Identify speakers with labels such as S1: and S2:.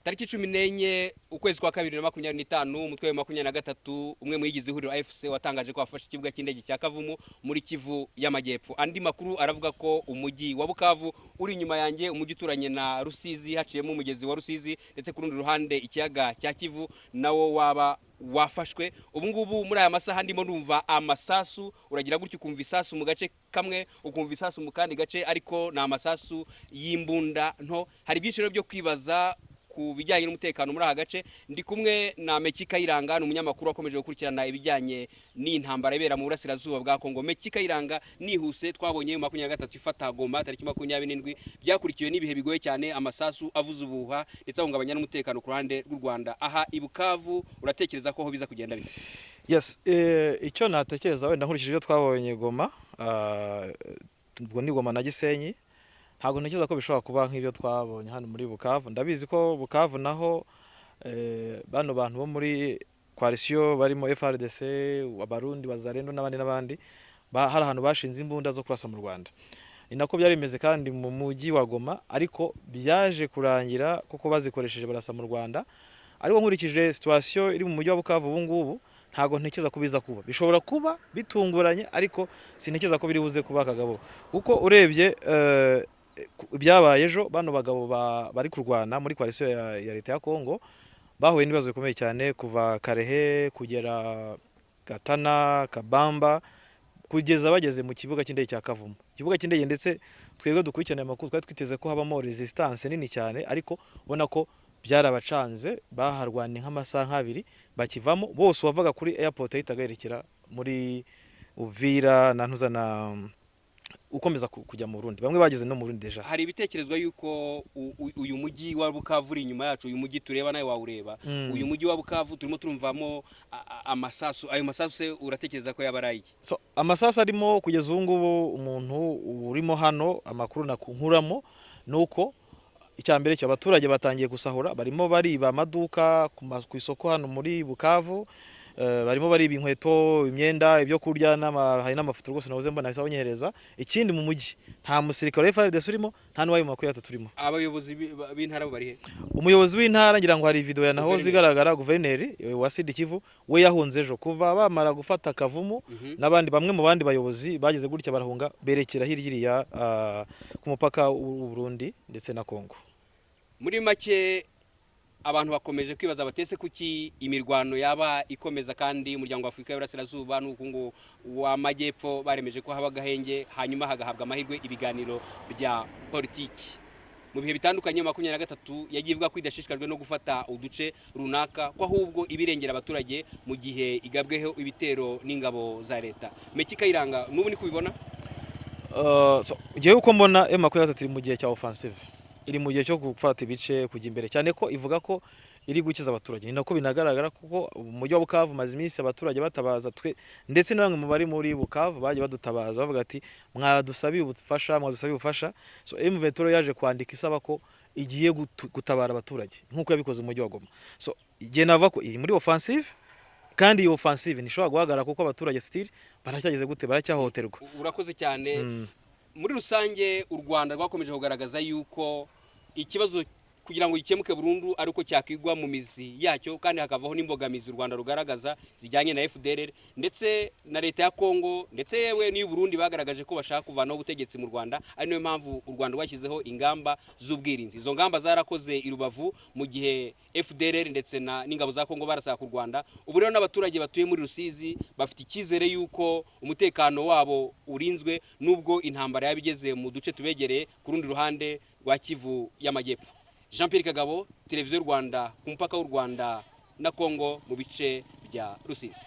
S1: Tariki 14 ukwezi kwa kabiri na 25, umutwe wa 23, umwe mu yigize ihuriro AFC, watangaje ko wafashe ikibuga cy'indege cya Kavumu muri Kivu y'Amajyepfo. Andi makuru aravuga ko umujyi wa Bukavu uri inyuma yanjye, umujyi uturanye na Rusizi, haciyemo umugezi wa Rusizi, ndetse ku rundi ruhande ikiyaga cya Kivu, nawo waba wafashwe. Ubu ngubu muri aya masaha ndimo numva amasasu. Uragira gutyo ukumva isasu mu gace kamwe, ukumva isasu mu kandi gace, ariko ni amasasu y'imbunda nto. Hari byinshi rero byo kwibaza ku bijyanye n'umutekano muri aka gace. Ndi kumwe na Meki Kayiranga, ni umunyamakuru wakomeje gukurikirana ibijyanye n'intambara ibera mu burasirazuba bwa Kongo. Meki Kayiranga, nihuse, twabonye mu 23 ifata Goma tariki 27, byakurikiwe n'ibihe bigoye cyane, amasasu avuza ubuhuha ndetse ahungabanya n'umutekano ku ruhande rw'u Rwanda. Aha i Bukavu uratekereza ko aho biza kugenda bite?
S2: Yes, icyo natekereza wenda nkurikije ibyo twabonye Goma, ubwo ni Goma na Gisenyi, ntabwo ntekereza ko bishobora kuba nk'ibyo twabonye hano muri Bukavu. Ndabizi ko Bukavu naho bano bantu bo muri coalition barimo FARDC, Abarundi, Wazalendo n'abandi n'abandi, hari ahantu bashinze imbunda zo kurasa mu Rwanda. Ni nako byari bimeze kandi mu mujyi wa Goma, ariko byaje kurangira kuko bazikoresheje barasa mu Rwanda. Ariko nkurikije situation iri mu mujyi wa Bukavu ubu ngubu, ntabwo ntekereza ko biza kuba. Bishobora kuba bitunguranye, ariko sintekereza ko biri buze kuba, Kagabo, kuko urebye ibyabaye ejo, bano bagabo bari kurwana muri coalition ya leta ya Congo bahuye n'ibibazo bikomeye cyane kuva Karehe kugera Gatana, Kabamba, kugeza bageze mu kibuga cy'indege cya Kavumu. Ikibuga cy'indege, ndetse twebwe dukurikirana amakuru, twari twiteze ko habamo resistance nini cyane, ariko ubona ko byarabacanze. Baharwaniye nk'amasaha nk'abiri, bakivamo bose uwavaga kuri airport yahitaga yerekera muri Uvira na Ntuza na ukomeza kujya mu Burundi. Bamwe bageze no mu Burundi déjà.
S1: Hari ibitekerezwa yuko uyu mujyi wa Bukavu uri inyuma yacu, uyu mujyi tureba, nawe wawureba. Uyu mujyi wa Bukavu turimo turumvamo amasasu. Ayo masasu se uratekereza ko yaba ari ayiki?
S2: So, amasasu arimo kugeza ubu ngubu, umuntu urimo hano, amakuru nakunkuramo ni uko icya mbere cyo abaturage batangiye gusahura, barimo bariba amaduka ku isoko hano muri Bukavu, barimo bariba inkweto, imyenda, ibyo kurya, hari n'amafoto rwose nahoze mbona bisa banyohereza. Ikindi, mu mujyi nta musirikare wa FARDC urimo, nta n'uwayo 23 urimo.
S1: Abayobozi b'intara bo bari he?
S2: Umuyobozi w'intara, ngira ngo hari video yanahoze
S1: Guverineri.
S2: igaragara, guverineri wa Sud Kivu we yahunze ejo kuva bamara gufata Kavumu. N'abandi bamwe mu bandi bayobozi bageze gutya barahunga, berekera hirya iriya ku mupaka w'u Burundi ndetse na Congo.
S1: Muri make, abantu bakomeje kwibaza batese kuki imirwano yaba ikomeza kandi Umuryango wa Afurika y'Iburasirazuba n'Ubukungu w'Amajyepfo baremeje ko haba agahenge, hanyuma hagahabwa amahirwe ibiganiro bya politiki. Mu bihe bitandukanye, 23 yagiye ivuga ko idashishikajwe no gufata uduce runaka, ko ahubwo ibirengera abaturage mu gihe igabweho ibitero n'ingabo za leta. Meki Kayiranga, n'ubu ni kubibona?
S2: So, njyewe uko mbona, M23 iri mu gihe cya offensive, iri mu gihe cyo gufata ibice, kujya imbere, cyane ko ivuga ko iri gukiza abaturage. Ni nako binagaragara, kuko umujyi wa Bukavu umaze iminsi abaturage batabaza twe, ndetse na bamwe mu bari muri Bukavu bagiye badutabaza bavuga ati: "Mwadusabiye ubufasha, mwadusabiye ubufasha." So M23 yaje kwandika isaba ko igiye gutabara abaturage nk'uko yabikoze mu mujyi wa Goma. So igihe navuga ko iri muri offensive, kandi iyo offensive ntishobora guhagarara kuko abaturage still baracyageze gute, baracyahohoterwa.
S1: Urakoze cyane. Muri rusange, u Rwanda rwakomeje kugaragaza yuko ikibazo kugira ngo gikemuke burundu ari uko cyakwigwa mu mizi yacyo, kandi hakavaho n'imbogamizi u Rwanda rugaragaza zijyanye na FDLR ndetse na leta ya Kongo, ndetse yewe n'iyu Burundi bagaragaje ko bashaka kuvanaho ubutegetsi mu Rwanda, ari nayo mpamvu u Rwanda rwashyizeho ingamba z'ubwirinzi. Izo ngamba zarakoze i Rubavu mu gihe FDLR ndetse n'ingabo za Kongo barasaka ku Rwanda. Ubu rero n'abaturage batuye muri Rusizi bafite icyizere yuko umutekano wabo urinzwe, nubwo intambara yaba igeze mu duce tubegereye ku rundi ruhande rwa Kivu y'Amajyepfo. Jean Pierre Kagabo, Televiziyo Rwanda, ku mupaka w'u Rwanda na Kongo mu bice bya Rusizi.